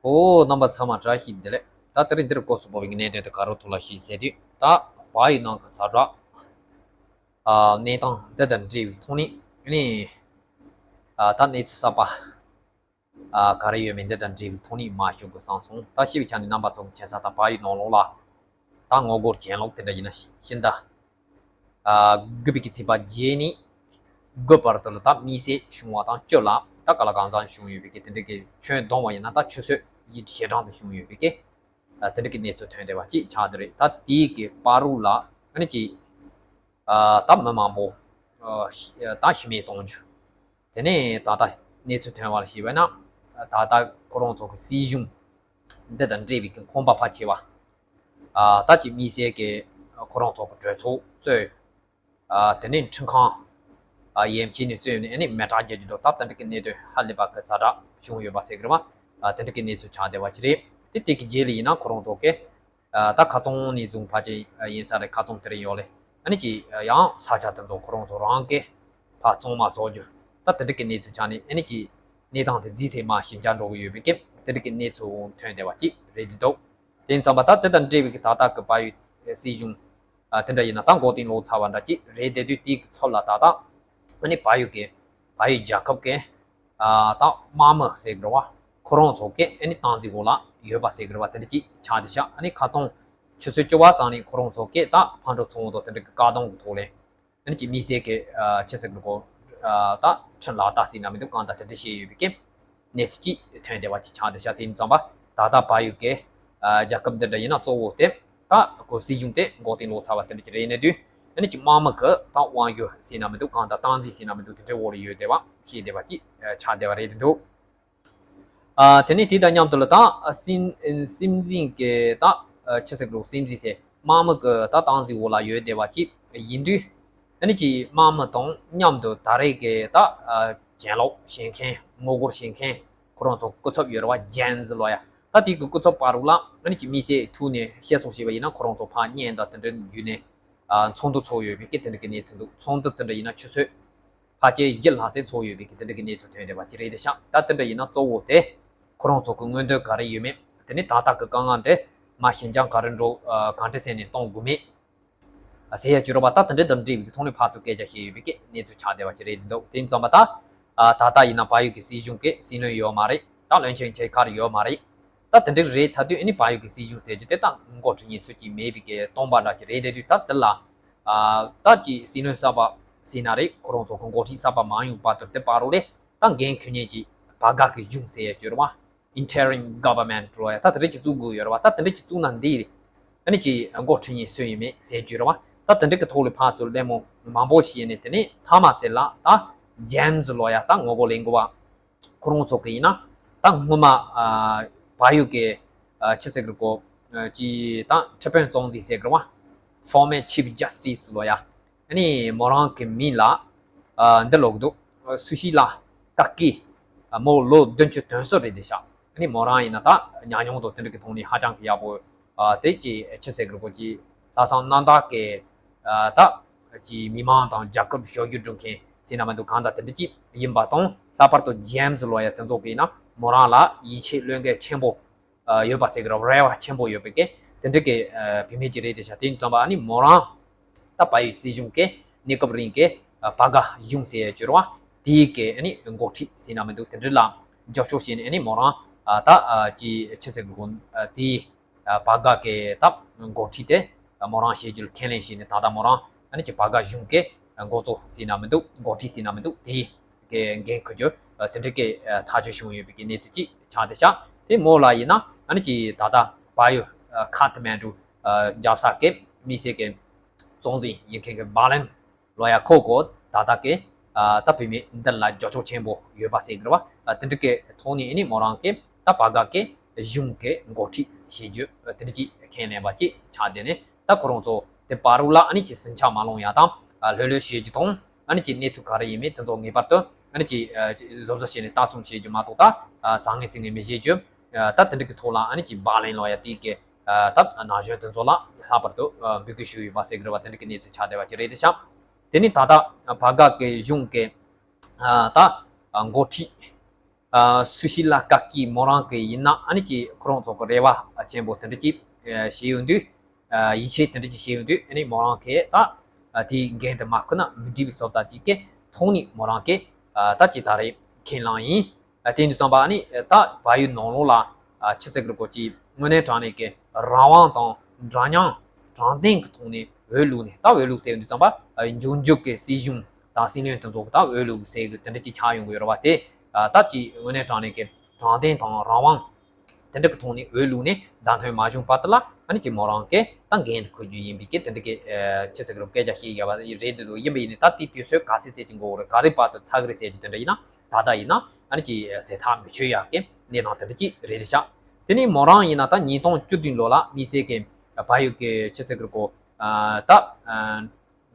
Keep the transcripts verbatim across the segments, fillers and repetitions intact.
ཨོ། རྣམ་པ་ཚང་མ་བཀྲ་ཤིས་བདེ་ལེགས། ད་དེ་རིང་འདིར་སྐོར་སུ་བབས་པའི་གནད་དོན་དེ་ག་རེ་ཐོག་ལ་ཞུས་ཟེར་དུས། ད་བལ་ཡུལ་ནང་གི་ཛ་དྲག་ཨ་གནས་སྟངས་འདི་དང་འབྲེལ་བའི་ཐོག་ནས་ནི་ཨ་ད་གནས་ཚུལ་གསར་པ་ཨ་ག་རེ་ཡོད་མེད་འདི་དང་འབྲེལ་བའི་ཐོག་ནས་མར་ཞུ་དགོས་བསམ་སོང་། ད་ཞུ་བའི་ཆ་ནས་རྣམ་པ་ཚོ་གི་མཁྱེན་གསལ་ལྟར་བལ་ཡུལ་ནང་ལོགས་ལ་ད་ངོ་རྒོལ་གྱེན་ལོག་དེ་འདྲ་ཡིན་ན་ཤིན་ཏུ། ཨ་དགུ་པའི་གི་ཚེས་པ་བརྒྱད་ནས་དགུ་བར་དུ་ལ་ད་དམིགས་བསལ་བྱུང་བ་དང་བཅུ་ལ་ད་ག་ལ་གང་འཚམ་བྱུང་ཡོད་པའི་གི་དེ་འདྲ་གི་ཁྱོན་བསྡོམས་པ་ཡིན་ན་ད་ཆུ་ཚོད་བཞི་བཅུ་ཞེ་གྲངས་ཙམ་བྱུང་ཡོད་པའི་གི་ཨ་དེ་འདྲ་གི་གནས་ཚུལ་ཐོན་བསྡད་པ་ཅིག་ཆགས་བསྡད་རེད། ད་དེའི་གི་བར་དུ་ལ་ཨ་ནི་ཅིག་ཨ་ད་མི་མང་པོ་ཨ་ཤི་ད་ཤི་རྨས་གཏོང་རྒྱུ། དེ་ནས་ད་ལྟ་གནས་ཚུལ་ཐོན་པ་ལ་བྱས་པ་ན་ད་ལྟ་ཁོ་རང་ཚོ་གི་སྲིད་གཞུང་འདི་དང་འབྲེལ་བའི་གི་ཁང་པ་ཕལ་ཆེ་བ་ཨ་ད་ཅིག་དམིགས་བསལ་གི་ཁོ་རང་ཚོ་གི་གྲོས་ཚོགས་གཙོས། ཨ་དེ་ནས་ཁྲིམས་ཁང་ཨ་ཡན་ཆད་ནས་བཙོན་ནས་ཨ་ནི་མེ་སྲེག་རྒྱག་རྒྱུ་འདྲ་ད་དེ་འདྲ་གི་གནད་དོན་ཧ་ལས་པ་གི་ཛ་དྲག་བྱུང་ཡོད་པ་ཟེར་གི་རེད་བ། ཨ་དེ་འདྲ་གི་གནས་ཚུལ་ཆགས་བསྡད་པ་ཅིག་རེད། དེ་དེ་གི་རྗེས་ལ་ཡིན་ན་ཁོ་རང་ཚོ་གི་ཨ་ད་ཁ་ཚང་ནས་བཟུང་ཕལ་ཆེར་ཡིན་ས་རེད། ཁ་ཚང་དེ་རིང་ཡོད་ལེ་ཨ་ནི་ཅིག་ཡང་ས་ཆ་དེ་ཚོ་ཁོ་རང་ཚོ་རང་གི་ཕར་གཙང་མ་བཟོ་རྒྱུ་ད་དེ་འདྲ་གི་གནས་ཚུལ་ཆགས་ནས་ཨ་ནི་ཅིག་གནས་སྟངས་དེ་རྫིག་ཚད་མར་ཞི་འཇགས་འགྲོ་གི་ཡོད་པའི་གི་དེ་འདྲ་གི་གནས་ཚུལ་ཐོན་བསྡད་པ་ཅིག་རེད་འདུག་དེ་ཡིན་ཙང་པ་ད་དེ་དང་འབྲེལ་བའི་གི་ད་ལྟ་གི་བལ་ཡུལ་སྲིད་གཞུང་ཨ་དེ་འདྲ་ཡིན་ན་ད་འགོ་རྟིང་ལོག་ཚར་བ་འདྲ་ཅིག་རེད་བསྡད་དུས། དེའི་གི་ཚབ་ལ་ད་ལྟ་ཨ་ནི་བལ་ཡུལ་གི་བལ་ཡུལ་རྒྱལ་ཁབ་གི་ཨ་ད་དམག་མི་ཟེར་གི་རེད་བ། ཁོ་རང་ཚོ་གི་ཨ་ནི་སྟངས་འཛིན་འོག་ལ་ཡོད་པ་ཟེར་གི་རེད་བ། དེ་འདྲ་ཅིག་ཆགས་བསྡད་ཤག་ཨ་ནི་ཁ་སང་ཆུ་ཚོད་བཅུ་པ་ཙམ་ནས་ཁོ་རང་ཚོ་གི་ད་ཕར་འགྲོ་ཚུར་འོང་དང་དེ་འདྲ་གི་བཀག་སྡོམ་གི་ཐོག་ལ། ཨ་ནི་ཅིག་དམིགས་བསལ་གྱི་ཨ་ཆི་ཟེར་གི་གོ་ཨ་ད་ཁྲིམས་ལག་བསྟར་ཟེར་ན་མི་འདུག་གང་ལྟར་དེ་འདྲ་བྱས་ཡོད་པའི་གི་གནས་ཚུལ་ཅིག་ཐོན་བསྡད་པ་ཅིག་ཆགས་བསྡད་ཤག་དེ་ཡིན་ཙང་པ་ད་ལྟ་བལ་ཡུལ་གྱི་ཨ་རྒྱལ་ཁབ་འདི་འདྲ་ཡིན་ན་གཙོ་བོ་དེ་ད་གོ་སྲིད་གཞུང་དེ་འགོ་རྟིང་ལོག་ཚར་བ་དེ་འདྲ་ཅིག་རེད་ནས་དུས། ཨ་ནི་ཅིག་དམག་མི་གི་ད་དབང་སྒྱུར་ཟེར་ན་མི་འདུག་གང་ལྟར་སྟངས་འཛིན་ཟེར་ན་མི་འདུག་དེ་འདྲའི་འོག་ལ་ཡོད་བསྡད་པ་ཤེས་བསྡད་པ་ཅིག་ཆགས་བསྡད་པ་རེད་འདུག་ཨ་དེ་ནས་དེ་དང་མཉམ་དུ་ལ་ད་སྲིད་སྲིད་འཛིན་གྱི་ད་ཆི་ཟེར་གི་རེད། སྲིད་འཛིན་ཟེར། དམག་མི་གི་ད་སྟངས་འཛིན་འོག་ལ་ཡོད་བསྡད་པ་ཅིག་ཡིན་དུས། ཨ་ནི་ཅིག་དམག་མི་དང་མཉམ་དུ་ད་རེས་ཀྱི་ད་གྱེན་ལོག་བྱེད་མཁན་ངོ་རྒོལ་བྱེད་མཁན་ཁོ་རང་ཚོ་སྐུ་ཚབ་ཡོད་རེད་བ། ཇན་ཟི་ལོ་ཡ། ད་དེ་གི་སྐུ་ཚབ་བར་དུ་ལ་ཨ་ནི་ཅིག་དམིགས་བསལ་ཐུག་ནས་བཤད་སོང་བྱས་པ་ཡིན་ན་ཁོ་རང་ཚོ་ཕར་བརྙན་དང་དེ་འདྲ་བརྒྱུད་ནས་ཨ་ཚོགས་འདུ་ཚོགས་ཡོད་པའི་གི་དེ་འདྲ་གི་གནས་ཚུལ་འདུག་ཚོགས་འདུ་དེ་འདྲ་ཡིན་ན་ཆུ་ཚོད་ཕལ་ཆེར་བཞི་ལྷག་ཙམ་ཚོགས་ཡོད་པའི་གི་དེ་འདྲ་གི་གནས་ཚུལ་ཐོན་བསྡད་པ་ཅིག་རེད་དེ་ཤག་ད་དེ་འདྲ་ཡིན་ན་གཙོ་བོ་དེ་ཁོ་རང་ཚོ་གི་མངོན་འདོད་ག་རེ་ཡོད་མེད། དེ་ནས་ད་ལྟ་གི་དཀའ་ངལ་འདི་མར་ཞི་འཇགས་ག་རེ་འགྲོ་ཨ་གང་འདྲ་ཟེར་ནས་གཏོང་དགོས་མེད་ཟེར་ཡ་བཅུ་རོགས་པ་ད་དེ་འདྲ་དང་འབྲེལ་བའི་གི་ཐོག་ནས་ཕར་ཚུར་སྐད་ཆ་བཤད་ཡོད་པའི་གི་གནས་ཚུལ་ཆགས་བསྡད་པ་ཅིག་རེད་འདུག་དེ་ཡིན་ཙང་པ་ད་ཨ་ད་ལྟ་ཡིན་ན་བལ་ཡུལ་གི་སྲིད་གཞུང་གི་སྲིད་བློན་ཡོད་མ་རེད། ད་བློན་ཆེན་ཆེ་ཁག་ཡོད་མ་རེད། ད་དེ་འདྲ་རེད་ཚར་དུས་ཨ་ནི་བལ་ཡུལ་གི་སྲིད་གཞུང་ཟེར་རྒྱུ་དེ་ད་འགོ་ཁྲིད་མཁན་སུ་གཅིག་མེད་པའི་གི་སྟོང་པ་འདྲ་ཅིག་རེད་བསྡད་དུས། ད་དེ་ལ་ཨ་ད་ཀྱི་སྲིད་བློན་གསར་པ་ཟེར་ན་རེད། ཁོ་རང་ཚོ་གི་འགོ་ཁྲིད་གསར་པ་མ་ཡོང་བར་དུ་དེ་བར་དུ་ལས་ད་འགན་འཁུར་མཁན་གྱི་བར་བརྒལ་གྱི་གཞུང་ཟེར་ཡ་བཅུ་རོགས་པ། Interim Government འགྲོ་ཡ་ད་དེ་འདྲ་ཅིག་བཙུགས་དགོས་ཡོད་རེད་བ། ད་དེ་འདྲ་ཅིག་བཙུགས་ན་འདི་ཨ་ནི་ཅིག་འགོ་ཁྲིད་མཁན་སུ་ཡིན་མེད་ཟེར་རྒྱུ་རེད་བ། ད་དེ་འདྲ་གི་ཐོག་ལ་ཕར་ཚུར་གླེང་མོ་མང་པོ་བྱས་ནས་དེ་ནས་མཐའ་མ་དེ་ལ་ད་ཇན་ཟི་ལོ་ཡ་ད་ངོ་རྒོལ་ལས་འགུལ་བ་ཁོ་རང་ཚོ་གི་ཡིན་ན་ད་སྔོན་མ་ཨ་བལ་ཡུལ་གི་ཨ་ཆི་ཟེར་གི་རེད་གོ་ཨ་ཅི་ད་ཁྲི་དཔོན་གཙང་འཛིན་ཟེར་གི་རེད་བ། Former Chief Justice ལོ་ཡ། ཨ་ནི་མོ་རང་གི་མིང་ལ་ཨ་འདི་ལོག་འདུག་སུ་ཤི་ལ་ཀ་ཀི། ཨ་མོ་ལོ་བདུན་ཅུ་དོན་གསུམ་རེད་དེ་ཤག་ཨ་ནི་མོ་རང་ཡིན་ན་ད་ཉམས་མྱོང་དང་དེ་འདྲ་གི་ཐོག་ནས་ཧ་ཅང་གི་ཡག་པོ། ཨ་དེ་ཅི་ཆི་ཟེར་གི་རེད་གོ་ཅི་ལྷག་བསམ་རྣམ་དག་གི་ཨ་ད་ཅི་མི་མང་དང་རྒྱལ་ཁབ་ཞབས་ཞུ་སྒྲུབ་མཁན་ཟེར་ན་མི་འདུག་གང་ལྟར་དེ་འདྲ་ཅིག་ཡིན་པ་དང་། ལྷག་པར་དུ་ཇན་ཟི་ལོ་ཡ་དེ་ཚོ་གི་ཡིན་ན་མོ་རང་ལ་ཡིད་ཆེས་བློས་འགེལ་ཆེན་པོ་ཨ་ཡོད་པ་ཟེར་གི་རེད། རེ་བ་ཆེན་པོ་ཡོད་པའི་གི་དེ་འདྲ་གི་ཨ་བུད་མེད་ཅིག་རེད་དེ་ཤག་དེ་ཡིན་ཙང་པ་ཨ་ནི་མོ་རང་ད་བལ་ཡུལ་སྲིད་གཞུང་གི་གནས་སྐབས་རིང་གི་ཨ་བར་བརྒལ་གཞུང་ཟེར་ཡ་བཅུ་རོགས་པ་དེའི་གི་ཨ་ནི་འགོ་ཁྲིད་ཟེར་ན་མི་འདུག་དེ་འདྲ་ལ་རྒྱབ་སྐྱོར་བྱས་ནས་ཨ་ནི་མོ་རང་ཨ་ད་ཨ་ཅི་ཆི་ཟེར་གི་རེད་གོ་ཨ་དེའི་ཨ་བར་བརྒལ་གི་ད་འགོ་ཁྲིད་དེ་ཨ་མོ་རང་བྱེད་རྒྱུ་ལ་ཁས་ལེན་བྱས་ནས་ད་ལྟ་མོ་རང་ཨ་ནི་ཅིག་བར་བརྒལ་གཞུང་གི་འགོ་གཙོ་ཟེར་ན་མི་འདུག་འགོ་ཁྲིད་ཟེར་ན་མི་འདུག་དེ་གི་འགན་འཁུར་རྒྱུ་ཨ་དེ་འདྲ་གི་ཨ་ཐག་གཅོད་བྱུང་ཡོད་པའི་གི་གནས་ཚུལ་ཅིག་ཆགས་བསྡད་ཤག་དེ་མོ་ལ་ཡིན་ན་ཨ་ནི་ཅིག་ད་ལྟ་བལ་ཡུལ་ཨ་ཁ་ཐ་མན་གྲུ་ཨ་རྒྱལ་ས་གི་དམིགས་བསལ་གི་གཙང་འཛིན་ཡིན་མཁན་གི་བྷ་ལན་ལོ་ཡ་ཁོ་གོ་ད་ལྟ་གི་ཨ་ད་བུད་མེད་འདི་ལ་རྒྱབ་སྐྱོར་ཆེན་པོ་ཡོད་པ་ཟེར་གི་རེད་བ། ཨ་དེ་འདྲ་གི་ཐོག་ནས་ཨ་ནི་མོ་རང་གི་ད་བར་བརྒལ་གི་གཞུང་གི་འགོ་ཁྲིད་བྱེད་རྒྱུ་ཨ་དེ་འདྲ་ཅིག་ཁས་ལེན་པ་ཅིག་ཆགས་བསྡད་ནས། ད་ཁོ་རང་ཚོ་དེ་བར་དུ་ལ་ཨ་ནི་ཅིག་ཟིང་ཆ་མ་སློང་ཡ་དང་ཨ་ལྷོད་ལྷོད་བྱེད་རྒྱུ་དང་། ཨ་ནི་ཅིག་གནས་ཚུལ་ག་རེ་ཡིན་མིན་དེ་ཚོ་ངེས་པར་དུ་ཨ་ནི་ཅིག་ཨ་ཅིག་བཟོ་བཟོ་བྱས་ནས་ལྟ་སྲུང་བྱེད་རྒྱུ་མ་གཏོགས་ད་ཨ་གཙང་ངེས་ཟིང་ངེས་མི་བྱེད་རྒྱུ། ཨ་ད་དེ་འདྲ་གི་ཐོག་ལ་ཨ་ནི་ཅིག་བྷ་ལན་ལོ་ཡ་དེའི་གི་ཨ་ད་ན་གཞོན་དེ་ཚོ་ལ་ལྷག་པར་དུ་ཨ་འབོད་སྐུལ་ཞུས་ཡོད་པ་ཟེར་གི་རེད་བ། དེ་འདྲ་གི་གནས་ཚུལ་ཆགས་བསྡད་པ་ཅིག་རེད་དེ་ཤག་དེ་ནི་ད་ལྟ་བར་བརྒལ་གི་གཞུང་གི་ཨ་ད་ཨ་འགོ་ཁྲིད་ སུ་ཞིག་ལ་བཀག་གི་མོ་རང་གི་ཡིན་ན་ཨ་ནི་ཅིག་ཁོ་རང་ཚོ་གི་རེ་བ་ཆེན་པོ་དེ་འདྲ་ཅིག་བྱས་ཡོང་དུས། ཡིད་ཆེས་དེ་འདྲ་ཅིག་བྱས་ཡོང་དུས་ཨ་ནི་མོ་རང་གིས་ད་དེའི་འགན་དེ་མ་ཁུར་ན་མི་འགྲིག་པའི་བཟོ་ལྟ་ཅིག་གི་ཐོག་ནས་མོ་རང་གིས་ད་ཅིག་ད་རེས་ཁས་བླངས་ཡིན། དེ་ཡིན་དུས་ཙམ་པ་ཨ་ནི་ད་བལ་ཡུལ་ནང་ལོགས་ལ་ཆི་ཟེར་གི་རེད་གོ་ཅིག་དངོས་གནས་དྲང་གནས་ཀྱི་རང་དབང་དང་འདྲ་མཉམ་དྲང་བདེན་གྱི་ཐོག་ནས་འོས་བླུགས་ནས། ད་འོས་བླུགས་ཟེར་ཡོང་དུས་ཙམ་པ་འབྱུང་འགྱུར་གྱི་སྲིད་གཞུང་དང་སྲིད་བློན་དེ་ཚོ་གི་ད་འོས་བླུགས་ཟེར་གི་དེ་འདྲ་ཅིག་ཆགས་ཡོང་གི་ཡོད་རེད་བ། དེ་ད་ཅིག་དངོས་གནས་དྲང་གནས་ཀྱི་དྲང་བདེན་དང་རང་དབང་དེ་འདྲ་གི་ཐོག་ནས་འོས་བླུགས་ནས་བདམས་ཐོན་མ་བྱུང་བར་དུ་ལ་ཨ་ནི་ཅིག་མོ་རང་གིས་ད་འགན་དེ་འཁུར་རྒྱུ་ཡིན་པའི་གི་དེ་འདྲ་གི་ཆི་ཟེར་གི་རེད་སྐད་ཆ་བཤད་ཡོད་པ་རེད་འདུག་ཡིན་པ་ཡིན་ནའི་ད་དེ་དུས་ཚོད་ག་ཚོད་ཙམ་ཅིག་འགོར་གི་རེད། ག་རེ་བར་དུ་ཚར་གི་རེད་ཟེར་རྒྱུ་དེ་འདྲ་ཡིན་ན་ད་ལྟ་ཡིན་ན་ཨ་ནི་ཅིག་ཟེར་ཐག་མི་ཆོད་ཡག་གི་གནས་སྟངས་དེ་འདྲ་ཅིག་རེད་དེ་ཤག་དེ་ནས་མོ་རང་ཡིན་ན་ད་ཉིས་སྟོང་བཅུ་བདུན་ལོ་ལ་དམིགས་བསལ་གྱི་བལ་ཡུལ་གྱི་ཆི་ཟེར་གི་རེད་གོ་ད་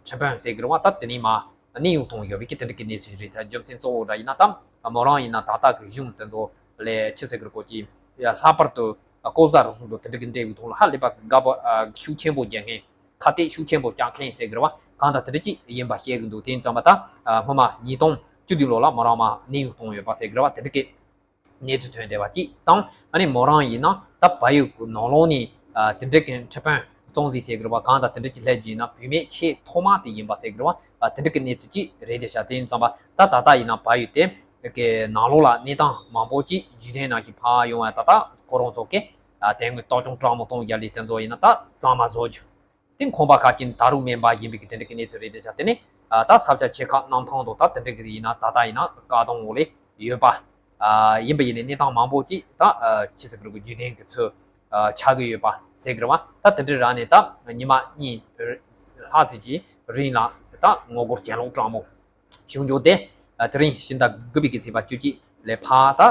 ཁྲི་པན་ཟེར་གི་རེད་བ། ད་དེ་ནས་མ་གནས་དབྱུང་བཏང་ཡོད་པའི་གི་དེ་འདྲ་གི་གནས་ཚུལ་རེད། ད་རྒྱུ་མཚན་གཙོ་བོ་འདྲ་ཡིན་ན་ད་མོ་རང་ཡིན་ན་ད་ལྟ་གི་གཞུང་དེ་ཚོ་ལས་ཆི་ཟེར་གི་རེད་གོ་ཅིག་ལྷག་པར་དུ་ལྐོག་ཟ་རུལ་སུངས་དང་དེ་འདྲ་གི་འབྲེལ་བའི་ཐོག་ལ་ཧ་ལས་པ་གི་དགའ་པོ་ཤུགས་ཆེན་པོ་རྒྱག་མཁན། ཁ་གཏད་ཤུགས་ཆེན་པོ་བཅག་མཁན་ཟེར་གི་རེད་བ། གང་ལྟར་དེ་འདྲ་ཅིག་ཡིན་པ་བཤད་གི་འདུག་དེ་ཡིན་ཙམ་པ་ད་སྔོན་མ་ཉིས་སྟོང་བཅུ་བདུན་ལོ་ལ་མོ་རང་མ་གནས་དབྱུང་བཏང་ཡོད་པ་ཟེར་གི་རེད་བ། དེ་འདྲ་གི་གནས་ཚུལ་ཐོན་བསྡད་པ་གཅིག་དང་། ཨ་ནི་མོ་རང་ཡིན་ན་ད་བལ་ཡུལ་གྱི་ནང་ལོགས་ནས་དེ་འདྲ་གི་ཁྲི་པན་གཙང་འཛིན་ཟེར་གི་རེད་བ། གང་ལྟར་དེ་འདྲ་ཅིག་སླེབས་རྒྱུ་ཡིན་ན་བུད་མེད་ཆེས་ཐོག་མ་དེ་ཡིན་པ་ཟེར་གི་རེད་བ། དེ་འདྲ་གི་གནས་ཚུལ་ཅིག་རེད་དེ་ཤག་དེ་ཡིན་ཙམ་པ་ད་ད་ལྟ་ཡིན་ན་བལ་ཡུལ་དེ་གི་ནང་ལོགས་ལ་གནས་སྟངས་མང་པོ་ཅིག་བརྒྱུད་ལྡན་ནང་བཞིན་ཕར་ཡོང་བ། ད་ལྟ་ཁོ་རང་ཚོ་གི་དེ་སྔོན་ལྟ་སྐྱོང་དྲག་མོ་གཏོང་རྒྱུ་ལས་དེ་ཚོ་ཡིན་ན་ད་གཙང་མ་བཟོ་རྒྱུ། དེ་ཁང་པ་ཁ་ཅིག་ད་རུང་མེ་འབར་བཞིན་པའི་གི་དེ་འདྲ་གི་གནས་ཚུལ་རེད་དེ་ཤག་དེ་ནས་ད་ས་ཆ་ཆེ་ཁག་གནམ་ཐང་དང་ད་དེ་འདྲ་གི་ཡིན་ན་ད་ལྟ་ཡིན་ན་བཀག་སྡོམ་འོག་ལ་ཡོད་པ། ཡིན་པ་ཡིན་ནའི་གནས་སྟངས་མང་པོ་ཅིག་ད་ཆི་ཟེར་གི་རེད་གོ་བརྒྱུད་ལྡན་གི་ཚུལ་ཆགས་ཀྱི་ཡོད་པ་ཟེར་གི་རེད་བ། ད་དེ་འདྲ་རག་ནས་ད་ཉི་མ་གཉིས་ལྷག་ཙམ་གྱི་རིང་ལ་ད་ངོ་རྒོལ་གྱེན་ལོག་དྲག་མོ་བྱུང་འདུག་དེ་དེ་རིང་ཕྱི་ཟླ་དགུ་པའི་གི་ཚེས་པ་བཅུ་གཅིག་ལས་ཕར་ད་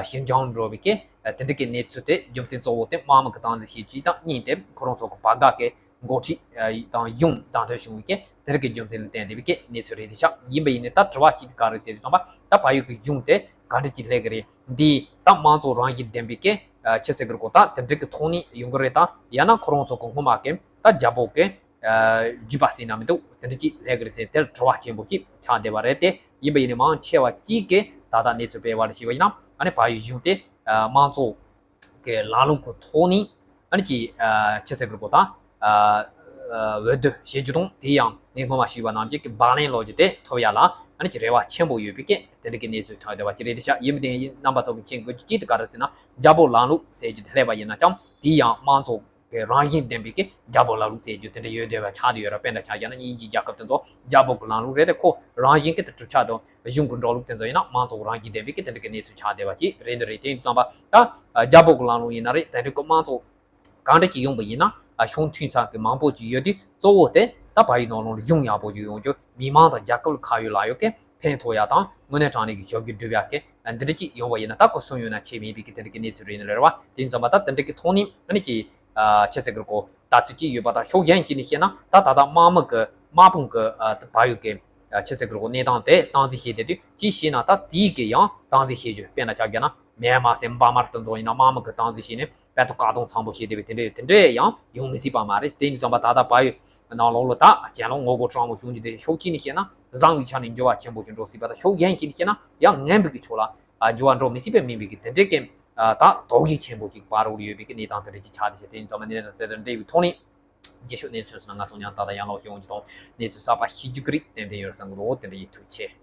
ཞི་འཇམ་འགྲོ་བའི་གི་དེ་འདྲ་གི་གནས་ཚུལ་དེ་རྒྱུ་མཚན་གཙོ་བོ་དེ་དམག་མི་གི་སྟངས་འཛིན་བྱས་རྗེས་དང་གཉིས་དེ་ཁོ་རང་ཚོ་གི་བར་ག་གི་འགོ་ཁྲིད་དང་གཞུང་བདམས་ཐོན་བྱུང་བའི་གི་དེ་རིགས་ཀྱི་རྒྱུ་མཚན་ལ་བརྟེན་བསྡད་པའི་གི་གནས་ཚུལ་རེད་དེ་ཤག་ཡིན་པ་ཡིན་ནའི་ད་དྲི་བ་གཅིག་དེ་ག་རེ་ཟེར་དུས་ཙམ་པ་ད་བལ་ཡུལ་གི་གཞུང་དེ་ག་འདྲ་ཅིག་སླེབས་གི་རེད། འདི་ད་དམངས་གཙོ་རང་བཞིན་ལྡན་པའི་གི་ཆི་ཟེར་གི་རེད་གོ་ད་དེ་འདྲ་གི་ཐོག་ནས་ཡོང་གི་རེད། ད་ཡང་ན་ཁོ་རང་ཚོ་གི་སྔོན་མ་གི་ད་རྒྱལ་པོ་གི་རྒྱུད་པ་ཟེར་ན་མི་འདུག་དེ་འདྲ་ཅིག་སླེབས་གི་རེད་ཟེར་དེར་དྲི་བ་ཆེན་པོ་ཅིག་ཆགས་བསྡད་པ་རེད། དེ་ཡིན་པ་ཡིན་ནའི་མང་ཆེ་བ་གཅིག་གི་ད་ལྟ་གནས་ཚུལ་སྤེལ་བ་ལ་བྱས་པ་ཡིན་ན་ཨ་ནི་བལ་ཡུལ་གཞུང་དེ་དམངས་གཙོ་གི་ལམ་ལུགས་ཀྱི་ཐོག་ནས་ཨ་ནི་ཅིག་ཆི་ཟེར་གི་རེད་གོ་ད་འོས་བསྡུ་བྱེད་རྒྱུ་དང་། དེ་ཡང་ངས་སྔོན་མ་ཞུས་པ་ནང་བཞིན་གྱི་བག་ལེན་ལོ་རྒྱུས་དེ་ཐོབ་ཡ་ལ་ཨ་ནི་ཅིག་རེ་བ་ཆེན་པོ་ཡོད་པའི་གི་དེ་འདྲ་གི་གནས་ཚུལ་ཐོན་བསྡད་པ་ཅིག་རེད་དེ་ཤག་ཡིན་པ་དེ་རྣམ་པ་ཚོ་གི་མཁྱེན་དགོས་རྒྱུ་གཅིག་དེ་ག་རེ་ཟེར་ན་རྒྱལ་པོ་ལམ་ལུགས་ཟེར་རྒྱུ་དེ་སླེབས་པ་ཡིན་ན་ཀྱང་དེ་ཡང་དམངས་གཙོ་གི་རང་བཞིན་ལྡན་པའི་གི་རྒྱལ་པོ་ལམ་ལུགས་ཟེར་རྒྱུ་དེ་འདྲ་ཡོད་བསྡད་པ་ཆགས་བསྡད་ཡོད་ར། དཔེར་ན་ཆ་བཞག་ན་དབྱིན་ཇིའི་རྒྱལ་ཁབ་དེ་ཚོ་རྒྱལ་པོ་གི་ལམ་ལུགས་རེད་དེ་ཁོ་རང་བཞིན་གི་དེ་གྲུབ་ཆ་དང་གཞུང་གི་འགྲོ་ལུགས་དེ་ཚོ་ཡིན་ན་དམངས་གཙོ་རང་བཞིན་ལྡན་པའི་གི་དེ་འདྲ་གི་གནས་ཚུལ་ཆགས་བསྡད་པ་ཅིག་རེད་འདི་རེད། དེ་ཡིན་དུས་ཙམ་པ་ད་རྒྱལ་པོ་གི་ལམ་ལུགས་ཡིན་ན་རེད། དེ་འདྲ་གི་དམངས་གཙོ་གང་འདྲ་ཅིག་ཡོང་པ་ཡིན་ན་གཞུང་མཐུན་ཚང་གི་མང་པོ་ཅིག་ཡོད་དུས་གཙོ་བོ་དེ་ད་བལ་ཡུལ་ནང་ལོགས་ལ་གཞུང་ཡག་པོ་ཅིག་ཡོང་རྒྱུ། མི་མང་དང་རྒྱལ་ཁབ་ལ་ཁ་ཡོད་ལག་ཡོད་ཀྱི་ཕན་ཐོགས་ཡ་དང་དངོས་གནས་དྲང་གནས་ཀྱི་ཞབས་ཞུ་སྒྲུབ་ཡ་གི་འདི་འདྲ་ཅིག་ཡོང་བ་ཡིན་ན་ད་ཁོ་སུན་ཡོད་ན་ཆེ་མེད་པའི་གི་དེ་འདྲ་གི་གནས་ཚུལ་རེད་ནི་རེད་བ། དེ་ཡིན་ཙམ་པ་ད་དེ་འདྲ་གི་ཐོག་ནས་ཨ་ནི་ཅིག་ཆི་ཟེར་གི་རེད་གོ་ལྟ་ཚུལ་ཅིག་ཡོད་པ་དང་། ཕྱོགས་གཞན་ཅིག་ནས་བཤད་ན་ད་ད་ལྟ་དམག་མི་གི་དམག་དཔུང་གི་བལ་ཡུལ་གི་ཆི་ཟེར་གི་རེད་གོ་གནས་སྟངས་དེ་སྟངས་འཛིན་བྱེད་བསྡད་དུས་ཅིག་བྱས་ན་ད་དེའི་གི་ཡང་སྟངས་འཛིན་བྱེད་རྒྱུ་དཔེར་ན་ཆ་བཞག་ན་མེན་མ་ཟེར་འབར་མ་དེ་ཚོ་ཡིན་ན་དམག་མི་གི་སྟངས་འཛིན་བྱས་ནས་དཔལ་དུ་བཀག་སྡོམ་ཚང་པོ་བྱས་བསྡད་པའི་དེ་འདྲ་དེ་འདྲ་ཡང་ཡོང་མི་སྲིད་པ་མ་རེད། དེ་ཡིན་ཙམ་པ་ད་ལྟ་བལ་ཡུལ་ནང་ལོགས་ལ་ད་གྱེན་ལོག་ངོ་རྒོལ་དྲག་མོ་བྱུང་རྒྱུ་དེ་ཕྱོགས་གཅིག་ནས་བཤད་ན་བཟང་བའི་ཆ་ནས་འགྱུར་བ་ཆེན་པོ་ཅིག་འགྲོ་སྲིད་པ་དང་ཕྱོགས་གཞན་ཞིག་ནས་བཤད་ན་ཡང་ངན་པའི་གི་ཕྱོགས་ལ་འགྱུར་བ་འགྲོ་མི་སྲིད་པ་མིན་པའི་གི་དེ་འདྲའི་གི་ད་དོགས་གཞི་ཆེན་པོ་ཅིག་བར་རུ་ཡོད་པའི་གི་གནས་སྟངས་དེ་འདྲ་ཅིག་ཆགས་བསྡད་ཤག་དེ་ཡིན་ཙམ་པ་གནས་སྟངས་དེ་དང་འབྲེལ་བའི་ཐོག་ནས་རྗེས་ཕྱོགས་གནས་ཚུལ་སོགས་ང་ཚོ་ཡང་ད་ལྟ་ཡང་ལོག་ཤེས་ཡོང་རྒྱུ་དང་གནས་ཚུལ་གསར་པ་ཤེས་རྒྱུ་གི་རིགས་ཏན་ཏན་ཡོད་བསམ་གི་འདུག་དེ་འདྲ་ཡིན། ཐུགས་རྗེ་ཆེ།